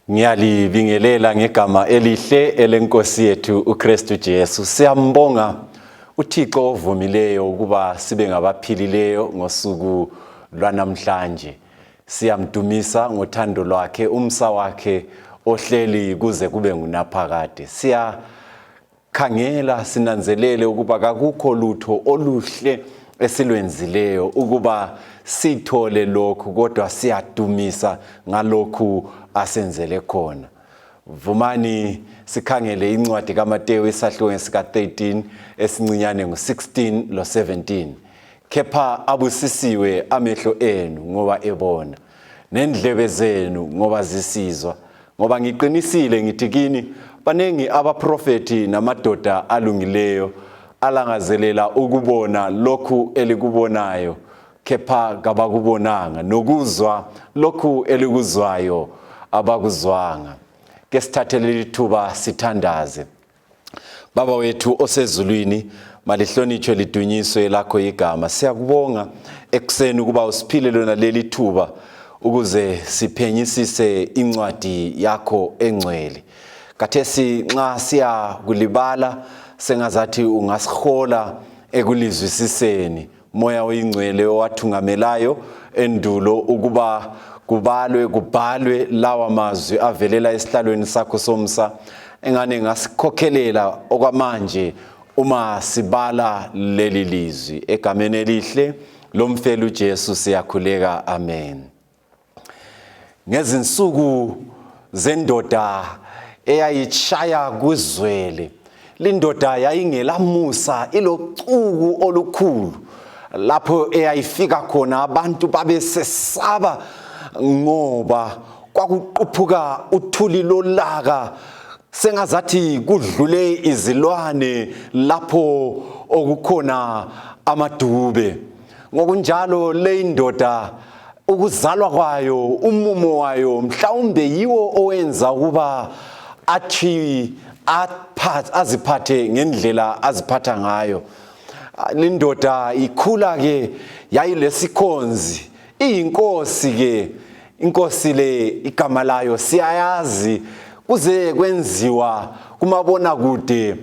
Ngiyalibingelela ngegama elihle elenkosi yethu uKristu Jesu. Siyambonga uThixo ovumileyo ukuba sibe ngabaphilileyo ngosuku lwanamhlanje. Siyamdumisa ngothando lwakhe, umsa wakhe ohleli kuze kube ngunaphakade. Siya Khangela sinanzelele ukuba kakukho lutho oluhle esilwenzileyo ukuba sithole lokhu kodwa siyadumisa ngalokhu asenzele khona. Vumani sikhangele incwadi kaMateyu isahluko sika-13 esincinyane ngu-16 lo-17. Kepha abusisiwe amehlo enu ngoba ebona, nendlebe zenu ngoba zisizwa. Ngoba ngiqinisile ngithi kini, baningi abaprofethi namadoda alungileyo alangazelela ukubona lokhu elikubonayo, kepha kabakubonanga, nokuzwa lokhu elikuzwayo abakuzwanga. Ke sithathe leli thuba sithandaze. Baba wethu osezulwini, malihlonitshwe lidunyiswe lakho igama. Siyakubonga ekuseni ukuba usiphile lona leli thuba ukuze siphenyisise incwadi yakho engcwele. Kathesi nxa siyakulibala sengazathi ungasihola ekulizwisiseni. Moya oyingcwele owathungamelayo endulo ukuba kubalwe kubhalwe lawa mazwi avelela esihlalweni sakho somsa engane ngasikhokhelela okwamanje uma sibala leli lizwi egameni elihle lomfeli uJesu siyakhuleka amen. Ngezinsuku zendoda eyayitshaya kuzwele, lindoda yayingelamusa ilocuku olukhulu. Lapho eyayifika khona abantu babesesaba ngoba kwakuquphuka uthuli lolaka sengazathi kudlule izilwane lapho okukhona amadube. Ngokunjalo le indoda ukuzalwa kwayo umumo wayo mhlawumbe yiwo owenza ukuba athi aziphathe ngendlela aziphatha ngayo. Lindoda ikhula ke yayilesikhonzi iyinkosi ke inkosi le igama layo siyayazi kuze kwenziwa kumabona kude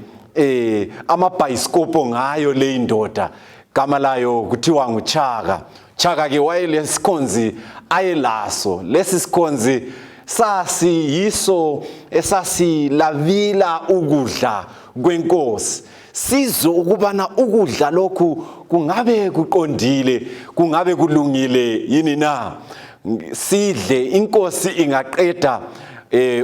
amabhayisikopo ngayo le indoda gama layo kuthiwa nguChaka. Chaka ke wayelesikhonzi ayelaso. Lesi sikhonzi sasiyiso esasilabila ukudla kwenkosi, sizwe ukubana ukudla lokhu kungabe kuqondile, kungabe kulungile yini na. Sidle inkosi ingaqeda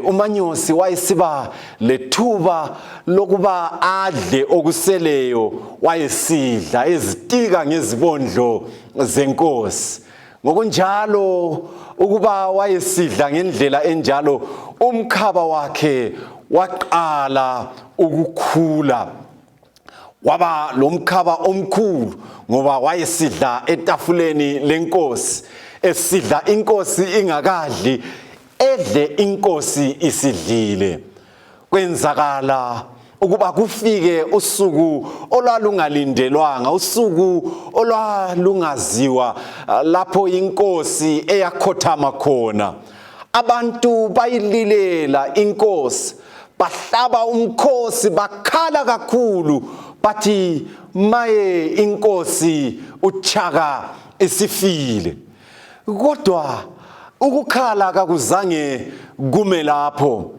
uManyosi wayesiba lethuba lokuba adle okuseleyo, wayesidla ezitika ngezibondlo zenkosi. Ngokunjalo ukuba wayesidla ngendlela enjalo, umkhaba wakhe waqala ukukhula, waba lomkhaba omkhulu ngoba wayesidla etafuleni lenkosi, esidla inkosi ingakadli, edle inkosi isidlile. Kwenzakala ukuba kufike usuku olwalungalindelwanga, usuku olwalungaziwa, lapho inkosi eyakhothama khona. Abantu bayililela inkosi, bahlaba umkhosi, bakhala kakhulu, bathi maye inkosi uChaka isifile. Kodwa ukukhala kakuzange kume lapho.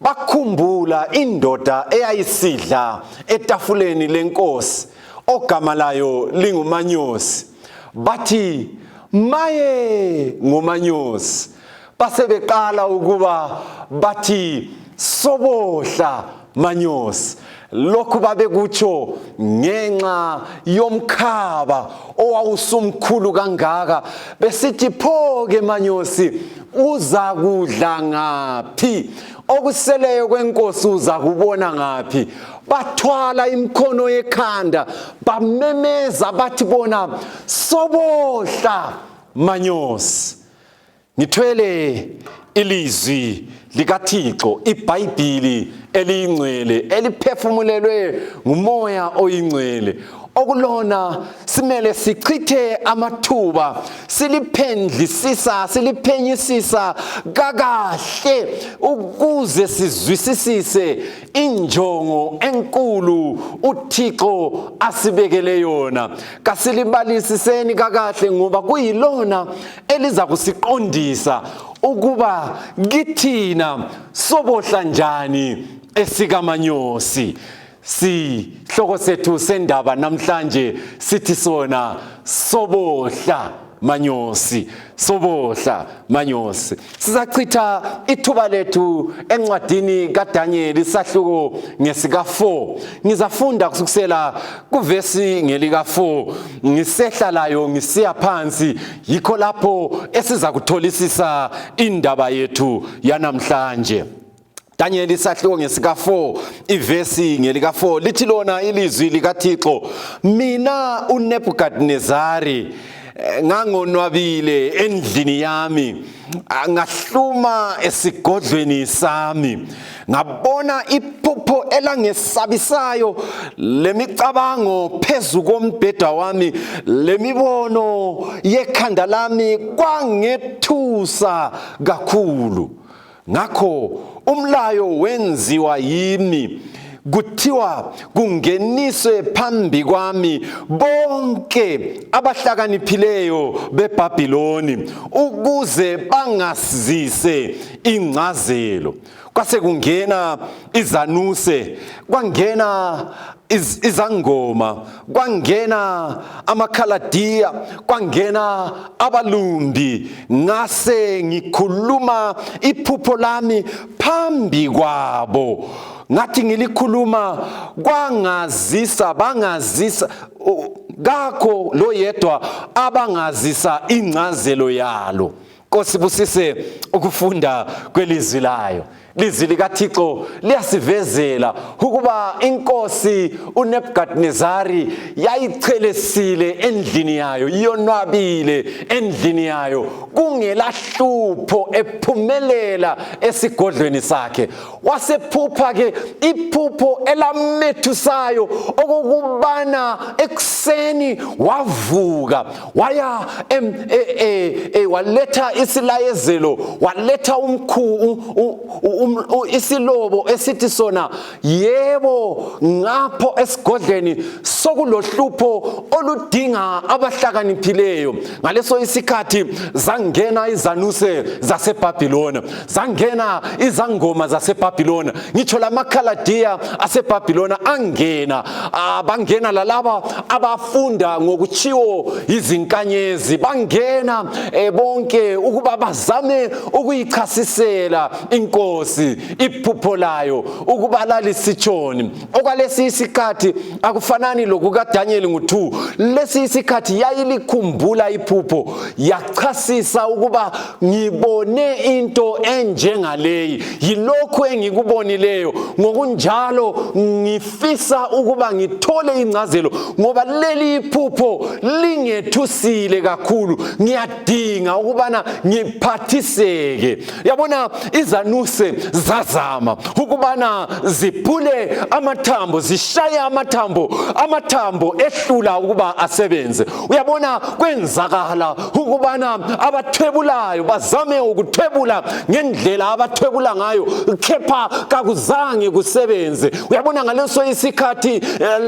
Bakhumbula indoda eyayisidla etafuleni lenkosi ogama layo linguManyosi, bathi maye ngoManyosi. Basebeqala ukuba bathi sobohla Manyosi. Lokhu babekutsho ngenxa yomkhaba owawusumkhulu kangaka, besithi pho-ke Manyosi uza kudla ngaphi, okuseleyo kwenkosi uza kubona ngaphi. Bathwala imikhono yekhanda bamemeza bathi bona sobohla Manyosi. Ngithwele ilizwi likaThixo, iBhayibhili eliyingcwele eliphefumulelwe nguMoya oyingcwele, Okulona simele sichithe amathuba siliphendlisisa siliphenyisisa kakahle ukuze sizwisisise injongo enkulu uThixo asibekele yona. Kasilibalisiseni kakahle ngoba kuyilona eliza kusiqondisa ukuba kithina sobohla njani esikamanyosi. Sihloko sethu sendaba namhlanje sithi sona sobohla manyosi, sobohla manyosi. Sizachitha ithuba lethu encwadini kaDaniel isahluko ngesika 4. Ngizafunda kusukisela kuvesi ngelika 4 ngisehla layo ngisiya phansi, yikho lapho esizakutholisisa indaba yethu yanamhlanje. Daniel isahluko ngesika 4 ivesi ngelika 4 lithi lona ilizwi likaThixo, mina uNebukadnezari ngangonwabile endlini yami, ngahluma esigodlweni sami, ngabona iphupho elangesabisayo lemicabango phezu kombheda wami, lemibono yekhanda lami kwangethusa kakhulu. Ngakho umlayo wenziwa yimi, kuthiwa kungeniswe phambi kwami bonke abahlakaniphileyo beBhabhiloni ukuze bangazise ingcazelo. Kwase kungena izanuse, kwangena izangoma, kwangena amakhaladiya, kwangena abalumbi, ngase ngikhuluma iphupho lami phambi kwabo. Ngathi ngilikhuluma kwangazisa, bangazisa kakho lo yedwa abangazisa ingcazelo yalo. Nkosi busise ukufunda kwelizwi layo. Lizwi likaThixo liyasivezela ukuba inkosi uNebukadnezari yayichelesile endlini yayo, iyonwabile endlini yayo, kungelahlupho, ephumelela esigodlweni sakhe. Wasephupha ke iphupho elamethusayo okokubana ekuseni wavuka waya waletha isilayezelo, waletha isilobo esithi sona, yebo, ngapho esigodleni sokulohlupho oludinga abahlakaniphileyo. Ngaleso isikhathi zangena izanuse zaseBhabhilona, zangena izangoma zaseBhabhilona, ngitsho lamakhaladiya aseBhabhilona angena, bangena lalaba abafunda ngokutshiwo izinkanyezi, bangena bonke ukuba bazame ukuyichasisela inkosi iphupho layo ukuba lalisitshoni. Okwalesi isikhathi akufanani lokukaDaniel ngu-2. Lesi isikhathi yayilikhumbula iphupho, yachasisa ukuba ngibone into enjengaleyi, yilokhu engikubonileyo, ngokunjalo ngifisa ukuba ngithole ingcazelo, ngoba leli iphupho lingethusile kakhulu, ngiyadinga ukubana ngiphathiseke. Yabona, izanuse zazama ukubana ziphule amathambo, zishaye amathambo, amathambo ehlula ukuba asebenze. Uyabona, kwenzakala ukubana abathwebulayo bazame ukuthwebula ngendlela abathwebula ngayo, kepha kakuzange kusebenze. Uyabona, ngaleso isikhathi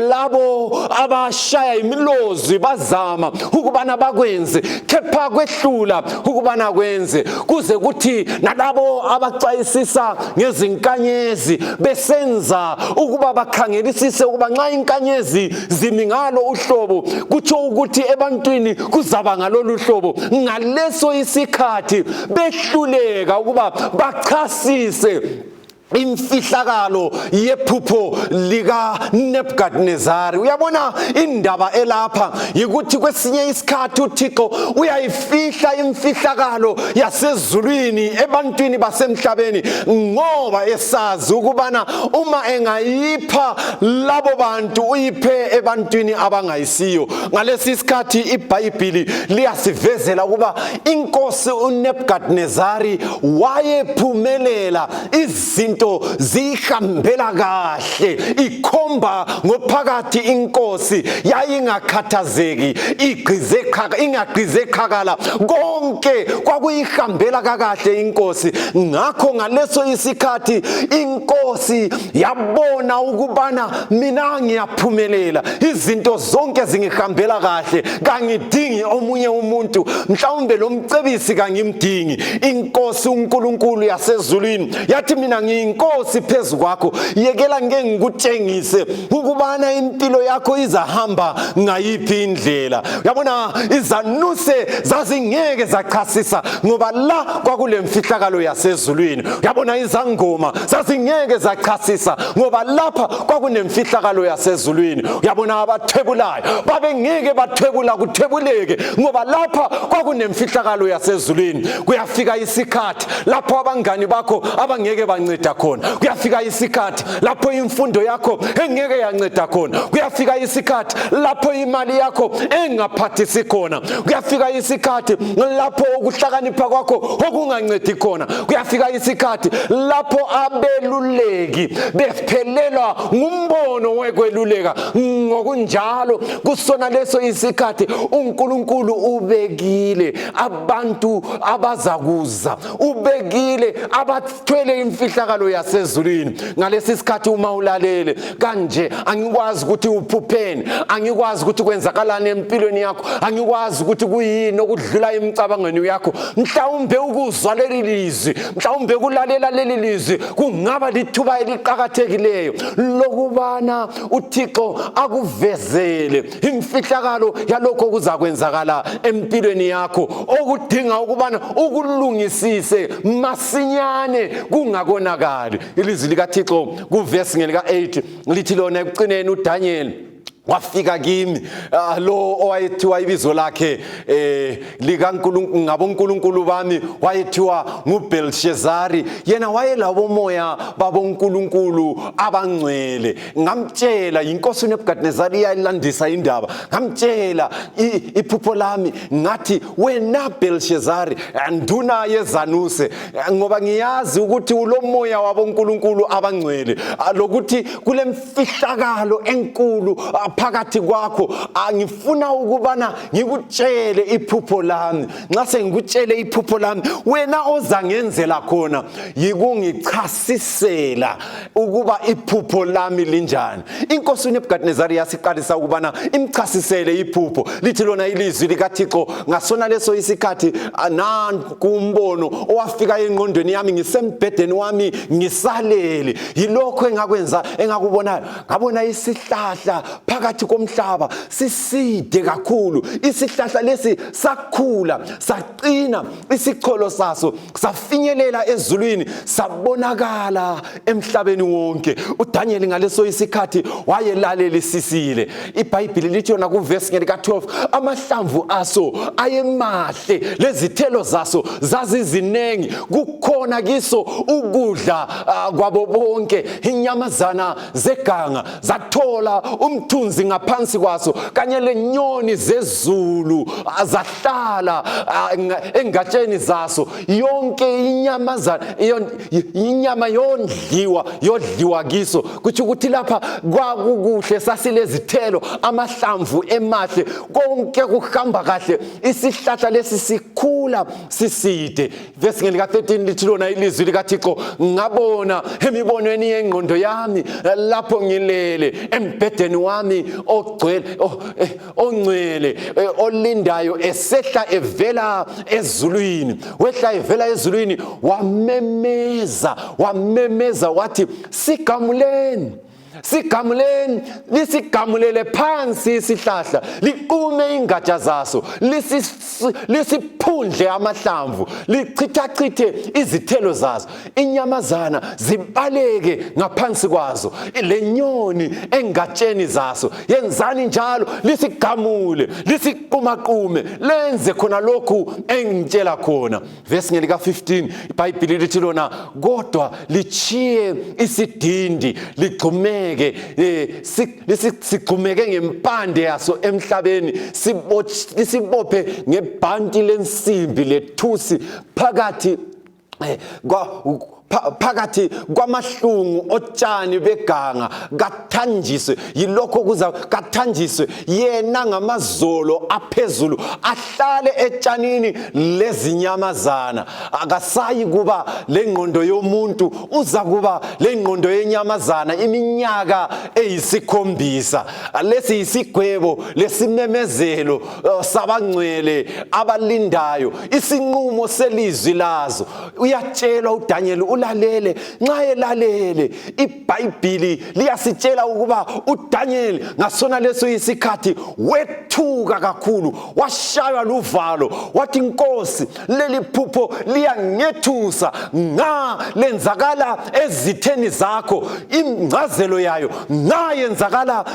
labo abashaya imilozi bazama ukubana bakwenze, kepha kwehlula ukubana kwenze, kuze kuthi nalabo abaxwayisisa ngezinkanyezi besenza ukuba bakhangelisise ukuba nxa inkanyezi zimi ngalo uhlobo, kutsho ukuthi ebantwini kuzaba ngalolu hlobo. Ngaleso isikhathi behluleka ukuba bachasise imfihlakalo yephupho lika Nebukadnezari. Uyabona, indaba elapha yikuthi kwesinye isikhathi uThixo uyayifihla imfihlakalo yasezulwini ebantwini basemhlabeni, ngoba esazi ukubana uma engayipha labo bantu uyiphe ebantwini abangayisiyo. Ngalesi isikhathi iBhayibhili liyasivezela ukuba inkosi uNebukadnezari wayephumelela izinto Izinto zihambela kahle, ikhomba ngophakathi inkosi yayingakhathazeki, igqize qhaka ingagqize qhakala, konke kwakuyihambela kakahle inkosi. Ngakho ngaleso isikhathi inkosi yabona ukubana mina ngiyaphumelela, izinto zonke zingihambela kahle, kangidingi omunye umuntu, mhlawumbe lo mcebisi kangimdingi. Inkosi uNkulunkulu yasezulwini yathi, mina ngiyinkosi phezu kwakho, yekela ngeke ngikutshengise ukubana impilo yakho izahamba ngayiphi indlela. Uyabona, izanuse zazingeke zachasisa ngoba la kwakulemfihlakalo yasezulwini. Uyabona, izangoma zazingeke zachasisa ngoba lapha kwakunemfihlakalo yasezulwini. Uyabona, abathwebulayo babengeke bathwebula kuthwebuleke ngoba lapha kwakunemfihlakalo yasezulwini. Kuyafika isikhathi lapho abangani bakho abangeke banceda khona. Kuyafika isikhathi lapho imfundo yakho engeke yanceda khona. Kuyafika isikhathi lapho imali yakho engaphathisi khona. Kuyafika isikhathi lapho ukuhlakanipha kwakho okungancedi khona. Kuyafika isikhathi lapho abeluleki bephelelwa ngumbono wekweluleka. Ngokunjalo kusona leso isikhathi uNkulunkulu ubekile abantu abazakuza, ubekile abathwele imfihlakalo yasezulwini. Ngalesi sikhathi uma ulalele kanje, angikwazi ukuthi uphupheni, angikwazi ukuthi kwenzakalani empilweni yakho, angikwazi ukuthi kuyini okudlula emicabangweni yakho. Mhlawumbe ukuzwa leli lizwi, mhlawumbe ukulalela leli lizwi kungaba lithuba eliqakathekileyo lokubana uThixo akuvezele imfihlakalo yalokho okuzakwenzakala empilweni yakho, okudinga ukubana ukulungisise masinyane kungakonakali. Ilizwi likaThixo kuvesi ngelika-8 lithi lona, ekucineni uDaniel wafika kimi, lo owayethiwa ibizo lakhe likaNkulunkulu ngabonkulunkulu bami wayethiwa nguBelshezari, yena wayelabomoya babonkulunkulu abangcwele. Ngamtshela, inkosi uNebukadnezari iyalandisa indaba, ngamtshela iphupho lami, ngathi, wena Belshezari, nduna yezanuse, ngoba ngiyazi ukuthi ulomoya wabonkulunkulu abangcwele, lokuthi kulemfihlakalo enkulu phakathi kwakho, ngifuna ukubana ngikutshele iphupho lami. Nxa sengikutshele iphupho lami, wena ozangenzela khona yikungichasisela ukuba iphupho lami linjani. Inkosi uNebukadnezari yasiqalisa ukubana imchasisele iphupho. Lithi lona ilizwi likaThixo, ngasona leso isikhathi nanku umbono owafika engqondweni yami ngisembhedeni wami ngisalele. Yilokho engakwenza, engakubonayo. Ngabona isihlahla phakathi komhlaba, siside kakhulu. Isihlahla lesi sakhula saqina, isicholo saso safinyelela ezulwini, sabonakala emhlabeni wonke. uDaniel ngaleso isikhathi wayelalelisisile. IBhayibhili lithi yona kuvesi ngelika-12, amahlamvu aso ayemahle, lezithelo zaso zazizinengi, kukhona kiso ukudla kwabo bonke. Inyamazana zeganga zathola umthunzi ngaphansi kwaso, kanye lenyoni zezulu zahlala engatsheni zaso. Yonke inyamazana, inyama yondliwa, yodliwa kiso. Kutsho ukuthi lapha kwakukuhle, sasilezithelo, amahlamvu emahle, konke kuhamba kahle, isihlahla lesi sikhula siside. Vesi ngelika-13 lithi lona ilizwi likaThixo, ngabona emibonweni yengqondo yami lapho ngilele embhedeni wami ogcwele ongcwele, olindayo esehla evela ezulwini, wehla evela ezulwini, wamemeza, wamemeza wathi, sigamuleni, sigamuleni, lisigamulele phansi isihlahla, liqume ingatsha zaso, lisiphundle amahlamvu, lichithachithe izithelo zazo, inyamazana zibaleke ngaphansi kwazo, lenyoni engatsheni zaso. Yenzani njalo, lisigamule, lisiqumaqume, lenze khona lokhu engitshela khona. Vesi ngelika-15 iBhayibhili lithi lona, kodwa lichiye isidindi, ligxumeke, sigxumeke ngempande yaso emhlabeni, lisibophe ngebhanti lensimbi lethusi phakathi Phakathi kwamahlungu otshani beganga, kathanjiswe yilokho kuza, kathanjiswe yena ngamazolo aphezulu, ahlale etshanini lezinyamazana. Akasayi kuba lengqondo yomuntu, uza kuba lengqondo yenyamazana iminyaka eyisikhombisa. Lesi yisigwebo lesimemezelo sabangcwele abalindayo isinqumo selizwi lazo. Uyatshelwa uDaniel, ulalele. Nxa elalele, iBhayibhili liyasitshela ukuba uDaniel ngasona leso isikhathi wethuka kakhulu, washaywa luvalo, wathi, "Nkosi, leli phupho liyangethusa. Nga lenzakala ezitheni zakho, ingcazelo yayo nga yenzakala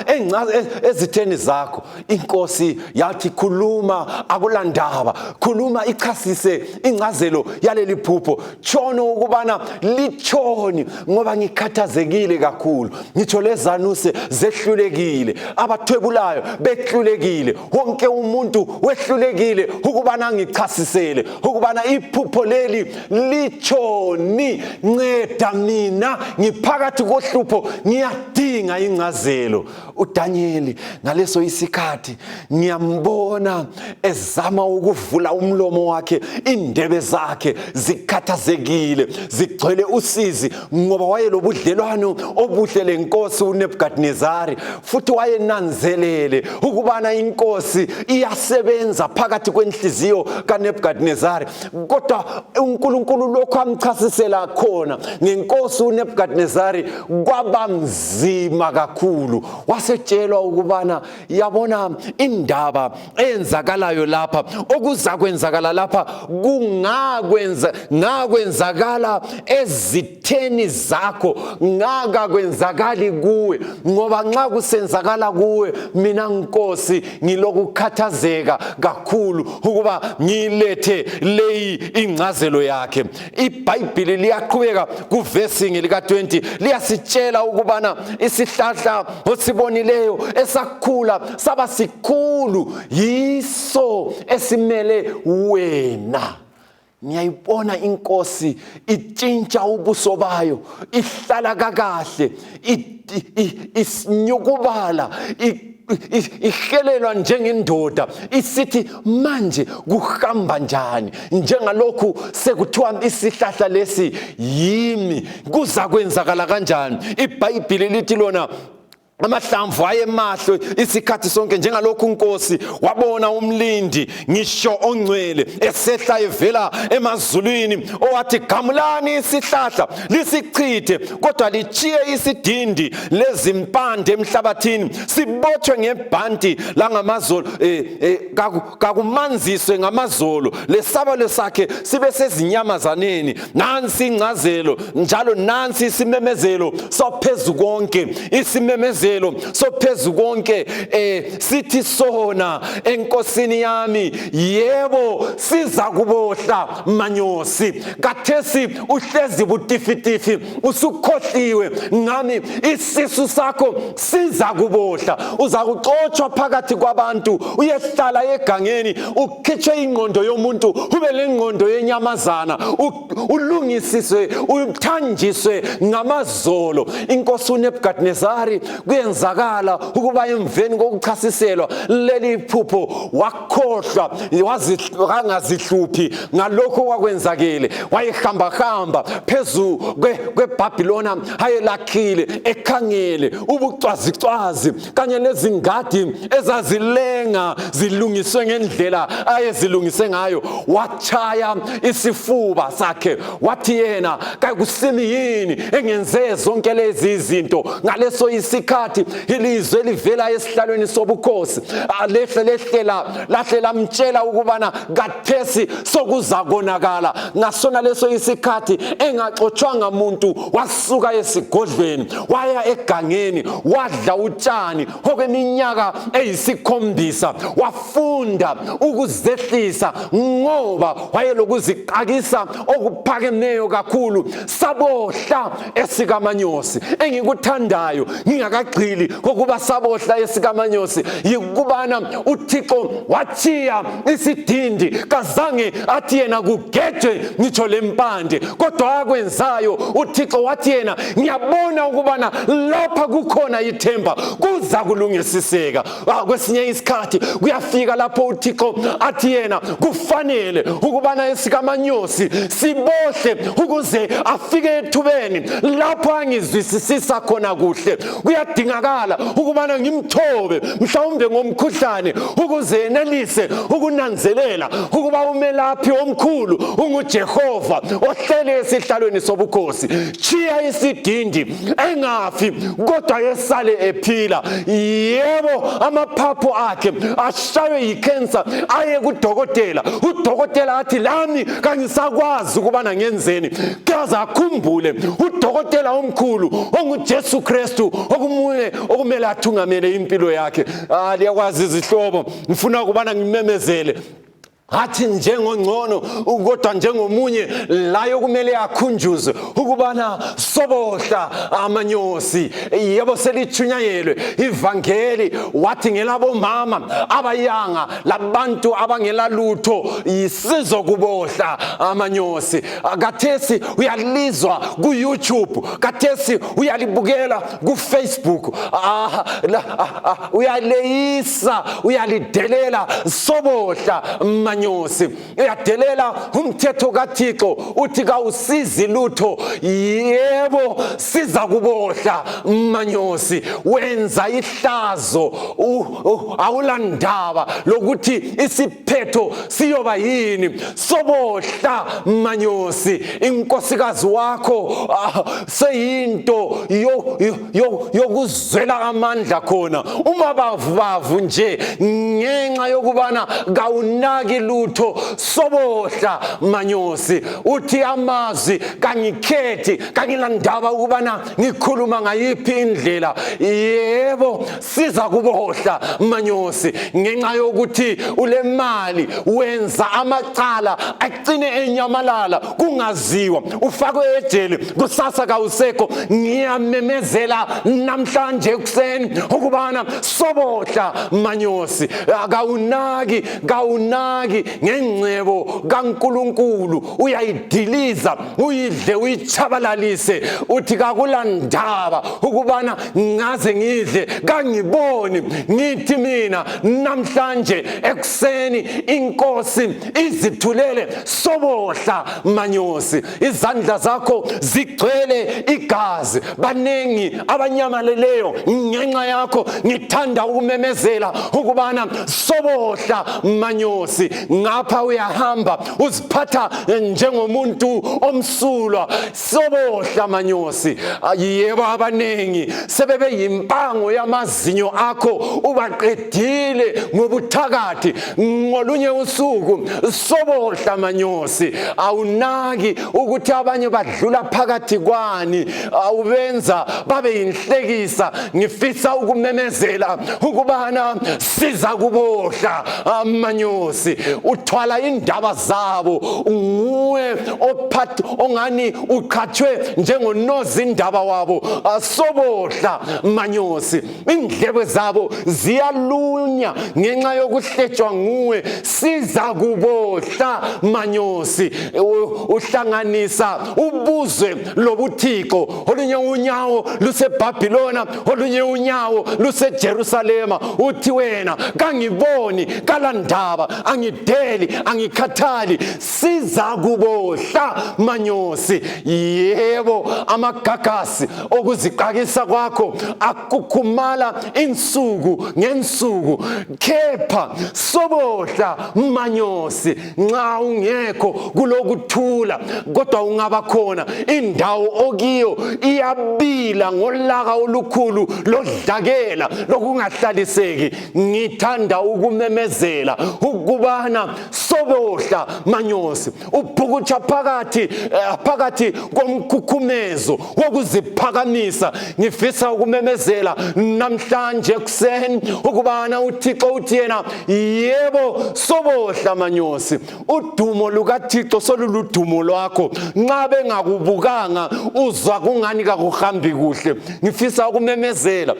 ezitheni zakho." Inkosi yathi, "Khuluma, akulandaba, khuluma, ichasise ingcazelo yaleli phupho, tshono ukubana litshoni, ngoba ngikhathazekile kakhulu. Ngitsho lezanuse zehlulekile, abathwebulayo behlulekile, wonke umuntu wehlulekile ukubana ngichasisele ukubana iphupho leli litshoni. Nceda mina, ngiphakathi kohlupho, ngiyadinga ingcazelo." UDaniel ngaleso isikhathi ngiyambona ezama ukuvula umlomo wakhe, indebe zakhe zikhathazekile, zigcwele usizi, ngoba wayelobudlelwano obuhle lenkosi uNebukadnezari, futhi wayenanzelele ukubana inkosi iyasebenza phakathi kwenhliziyo kaNebukadnezari. Kodwa uNkulunkulu lokhu amchasisela khona ngenkosi uNebukadnezari kwaba nzima kakhulu. Wasetshelwa ukubana, yabona, indaba eyenzakalayo lapha, okuzakwenzakala lapha, kungakwenza ngakwenzakala ezitheni zakho, ngakakwenzakali kuwe, ngoba nxa kusenzakala kuwe, mina nkosi ngilokukhathazeka kakhulu ukuba ngilethe leyi ingcazelo yakhe. IBhayibhili liyaqhubeka kuvesi ngelika-20, liyasitshela ukubana isihlahla osibonileyo esakhula saba sikhulu yiso esimele wena. Ngiyayibona inkosi itshintsha ubuso bayo, ihlala kakahle, isinyukubala, ihelelwa njengendoda, isithi, "Manje kuhamba njani njengalokhu sekuthiwa isihlahla lesi yimi? Kuza kwenzakala kanjani?" IBhayibhili lithi lona amahlamvu ayemahle isikhathi sonke. Njengalokhu, Nkosi, wabona umlindi, ngisho ongcwele, esehla evela emazulwini, owathi, "Gamulani isihlahla lisichithe, kodwa lichiye isidindi lezimpande emhlabathini, sibotshwe ngebhanti langamazolo, kakumanziswe ngamazolo, lesabelo sakhe sibe sezinyamazaneni." Nansi ingcazelo, njalo nansi isimemezelo sophezu konke. Isimemezelo sophezu konke sithi sona enkosini yami, yebo, siza kubohla manyosi. Kathesi uhlezi butifitifi, usukhohliwe ngami, isisu sakho siza kubohla. Uza kuxotshwa phakathi kwabantu, uyehlala egangeni, ukhitshwe ingqondo yomuntu, ube lengqondo yenyamazana, ulungisiswe, uthanjiswe ngamazolo. Inkosi uNebukadnezari, kuyenzakala ukuba emveni kokuchasiselwa leli phupho, wakhohlwa, angazihluphi ngalokho okwakwenzakele. Wayehambahamba phezu kweBhabhilona ayelakhile, ekhangele ubucwazicwazi kanye lezingadi ezazilenga zilungiswe ngendlela ayezilungise ngayo. Wachaya isifuba sakhe, wathi yena, "Kakusimi yini engenze zonke lezi izinto?" Ngaleso isikhathi ilizwi elivela esihlalweni sobukhosi lehle lehlela lahle lamtshela ukubana kathesi sokuzakonakala. Ngasona leso isikhathi, engaxotshwanga muntu, wasuka esigodlweni, waya egangeni, wadla utshani okweminyaka eyisikhombisa, wafunda ukuzehlisa, ngoba wayelokuziqakisa okuphakemeyo kakhulu. Sabohla esikamanyosi. Engikuthandayo ngingakagxili Kangigxili kokuba sabohla esikamanyosi, yikubana uThixo watshiya isidindi, kazange athi yena kugejwe ngitsho lempande, kodwa akwenzayo uThixo wathi yena ngiyabona ukubana lapha kukhona ithemba, kuza kulungisiseka. Kwesinye isikhathi kuyafika lapho uThixo athi yena kufanele ukubana esikamanyosi sibohle ukuze afike ethubeni lapho angizwisisisa khona kuhle. Kuyadingakala ukubana ngimthobe mhlawumbe ngomkhuhlane ukuze enelise ukunanzelela ukuba umelaphi omkhulu unguJehova ohlele esihlalweni sobukhosi. Tshiya isidindi engafi kodwa esale ephila. Yebo, amaphaphu akhe ashaywe yikhensa, aye kudokotela, udokotela athi lami kangisakwazi ukubana ngenzeni. Kaze akhumbule udokotela omkhulu onguJesu Kristu okumuye okumele athungamele impilo yakhe. Liyakwazi izihlobo, ngifuna ukubana ngimemezele athi njengongcono kodwa njengomunye layo kumele akhunjuzwe ukubana sobohla amanyosi. Yebo, selitshunyayelwe ivangeli, wathi ngelabomama abayanga labantu abangela lutho, sizokubohla amanyosi. Kathesi uyalizwa ku-YouTube, kathesi uyalibukela ku-Facebook, uyaleyisa, uyalidelela. Sobohla manyosi. Uyadelela umthetho kaThixo, uthi kawusizi lutho. Yebo, siza kubohla manyosi. Wenza ihlazo, awulandaba lokuthi isiphetho siyoba yini. Sobohla manyosi. Inkosikazi wakho seyinto yokuzwela amandla khona, uma bavubavu nje ngenxa yokubana kawunaki lutho. Sobohla manyosi. Uthi amazwi kangikhethi, kangilandaba ukubana ngikhuluma ngayiphi indlela. Yebo, siza kubohla manyosi. Ngenxa yokuthi ulemali wenza amacala agcine enyamalala kungaziwa, ufakwe ejele, kusasa kawusekho. Ngiyamemezela namhlanje ekuseni ukubana sobohla manyosi. Kawunaki, kawunaki ngengcebo kaNkulunkulu, uyayidiliza, uyidle, uyitshabalalise. Uthi kakulandaba ukubana ngaze ngidle, kangiboni. Ngithi mina namhlanje ekuseni inkosi izithulele, sobohla manyosi. Izandla zakho zigcwele igazi, baningi abanyamaleleyo ngenxa yakho. Ngithanda ukumemezela ukubana sobohla manyosi. Ngapha uyahamba uziphatha njengomuntu omsulwa, sobohla manyosi. Yebo, abaningi sebebe yimpango yamazinyo akho, ubaqedile ngobuthakathi. Ngolunye usuku sobohla manyosi. Awunaki ukuthi abanye badlula phakathi kwani, awubenza babe yinhlekisa. Ngifisa ukumemezela ukubana siza kubohla amanyosi. Uthwala indaba zabo, nguwe ophath ongani uqhatshwe njengonozindaba wabo. Sobohla manyosi. Indlebe zabo ziyalunya ngenxa yokuhletshwa nguwe, siza kubohla manyosi. Uhlanganisa ubuzwe lobuthixo, olunye unyawo luseBhabhilona, olunye unyawo luseJerusalema. Uthi wena kangiboni, kalandaba, angideli, angikhathali. Siza kubohla manyosi. Yebo, amagagasi okuziqakisa kwakho akhukhumala insuku ngensuku, kepha sobohla manyosi. Nxa ungekho kulokuthula, kodwa ungaba khona indawo okiyo iyabila ngolaka olukhulu lodlakela lokungahlaliseki. Ngithanda ukumemezela ukubana sobohla manyosi. Ubhukutsha phakathi phakathi komkhukhumezo wokuziphakamisa. Ngifisa ukumemezela namhlanje ekuseni ukubana uThixo uthi yena yebo, sobohla manyosi. Udumo lukaThixo soluludumo lwakho, nxa bengakubukanga uzwa kungani kakuhambi kuhle. Ngifisa ukumemezela.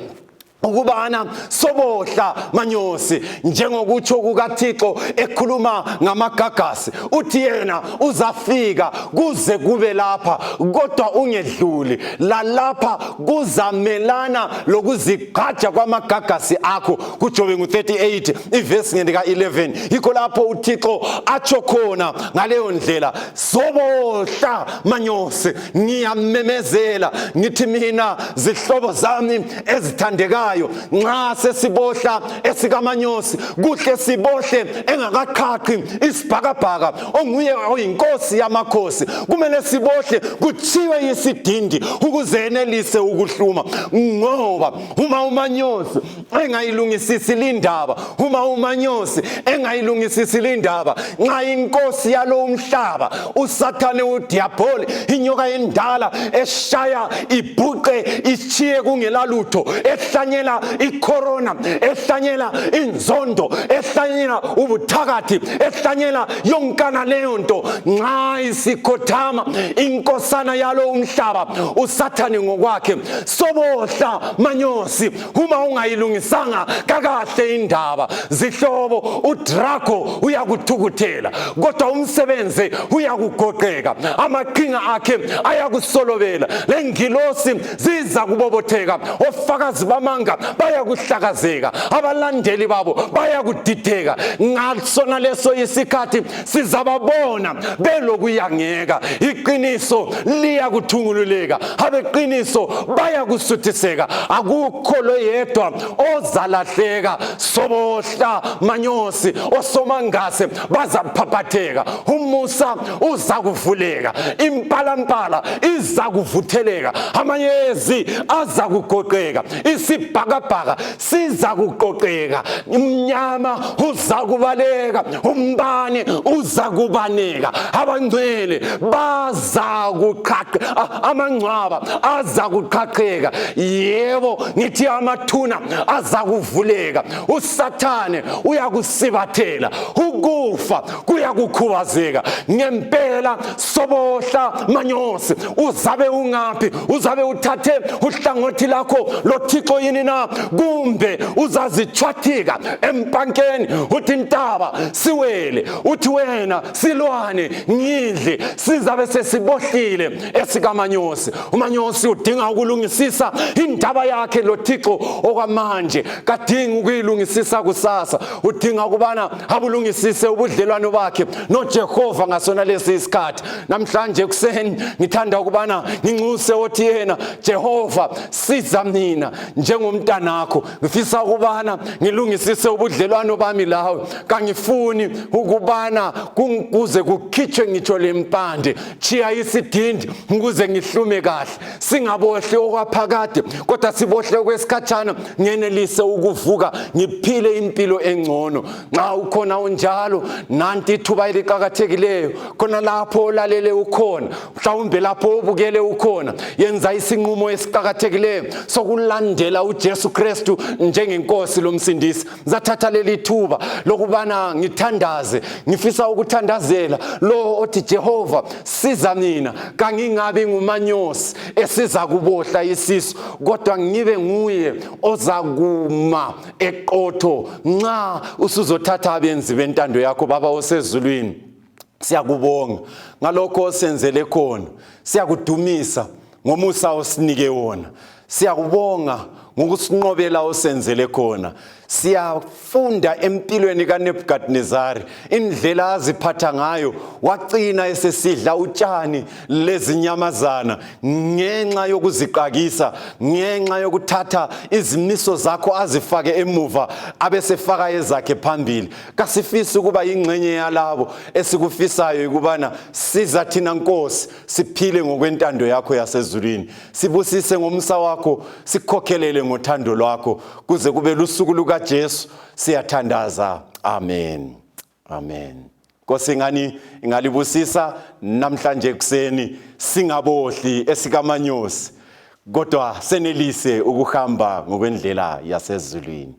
Ukubana sobohla Manyosi, njengokutsho kukaThixo ekhuluma ngamagagasi, uthi yena uzafika kuze kube lapha, kodwa ungedluli lalapha, kuzamelana lokuzigqaja kwamagagasi akho. KuJobe ngu-38 ivesi ngelika-11, yikho lapho uThixo atsho khona ngaleyo ndlela. Sobohla Manyosi, ngiyamemezela ngithi mina, zihlobo zami ezithandekayo, nxa sesibohla esikaManyosi, kuhle sibohle engakaqhaqhi isibhakabhaka, onguye oyinkosi yamakhosi. Kumele sibohle kuthiwe isidindi ukuze enelise ukuhluma, ngoba uma uManyosi engayilungisisi lindaba, uma uManyosi engayilungisisi lindaba, nxa inkosi yalo umhlaba, uSathane, uDiyabholi, inyoka endala eshaya ibhuqe ishiye kungelalutho, ehlanyela icorona, ehlanyela inzondo, ehlanyela ubuthakathi, ehlanyela yonkana leyo nto, nxa isikhothama inkosana yalo umhlaba, uSathane ngokwakhe, sobohla Manyosi uma ungayilungisanga kakahle indaba. Zihlobo, uDrago uyakuthukuthela, kodwa umsebenzi uyakugoqeka, amaqhinga akhe ayakusolobela, lengilosi ziza kubobotheka, ofakazi bamanga bayakuhlakazeka, abalandeli babo bayakudideka. Ngasona leso isikhathi sizababona belokuyangeka, iqiniso liyakuthungululeka, abeqiniso bayakusuthiseka, akukho loyedwa ozalahleka. Sobohla Manyosi, osomangase bazaphaphatheka, umusa uzakuvuleka, impalampala izakuvutheleka, amayezi azakugoqeka, isibhakabhaka sizakuqoqeka, umnyama uzakubaleka, umbane uzakubaneka, abangcwele bazakuqhaqha, amangcwaba azakuqhaqheka, yebo ngithi amathuna azakuvuleka, uSathane uyakusibathela, ukufa kuyakukhubazeka ngempela. Sobohla Manyosi, uzabe ungaphi? Uzabe uthathe uhlangothi lakho loThixo yini na, kumbe uzazitshwathika empankeni, uthi ntaba siwele, uthi wena silwane ngidle? Sizabe sesibohlile esikaManyosi. UManyosi udinga ukulungisisa indaba yakhe loThixo okwamanje, kadingi ukuyilungisisa kusasa. Udinga ukubana abulungisise ubudlelwano bakhe noJehova ngasona lesi isikhathi. Namhlanje ekuseni ngithanda ukubana nginxuse othi yena, Jehova, siza mina njengomntanakho, ngifisa ukubana ngilungisise ubudlelwano bami lawe. Kangifuni ukubana kuze kukhitshwe ngitsho lempande. Chiya isidindi ukuze ngihlume kahle. Singabohli okwaphakade, kodwa sibohle okwesikhatshana, ngenelise ukuvuka ngiphile impilo engcono. Nxa ukhona unjalo, nanti ithuba eliqakathekileyo. Khona lapho olalele ukhona, mhlawumbe lapho obukele ukhona, yenza isinqumo esiqakathekileyo sokulandela uJesu Kristu njengenkosi lomsindisi. Ngizathatha leli thuba lokubana ngithandaze. Ngifisa ukuthandazela lo othi, Jehova, siza mina, kangingabi nguManyosi esiza kubohla isisu, kodwa ngibe nguye ozakuma eqotho nxa usuzothatha abenzi bentando yakho. Baba osezulwini, siyakubonga ngalokho osenzele khona, siyakudumisa ngomusa osinike wona, siyakubonga ngokusinqobela osenzele khona. Siyafunda empilweni kaNebukadnezari indlela aziphatha ngayo, wacina esesidla utshani lezinyamazana ngenxa yokuziqakisa, ngenxa yokuthatha izimiso zakho azifake emuva, abesefaka ezakhe phambili. Kasifisi ukuba yingxenye yalabo. Esikufisayo ukubana siza thina, Nkosi, siphile ngokwentando yakho yasezulwini. Sibusise ngomsa wakho, sikhokhelele ngothando lwakho kuze kube lusuku lukaJesu. Siyathandaza, amen, amen. Nkosi ngani ingalibusisa namhlanje ekuseni. Singabohli esikaManyosi, kodwa senelise ukuhamba ngokwendlela yasezulwini.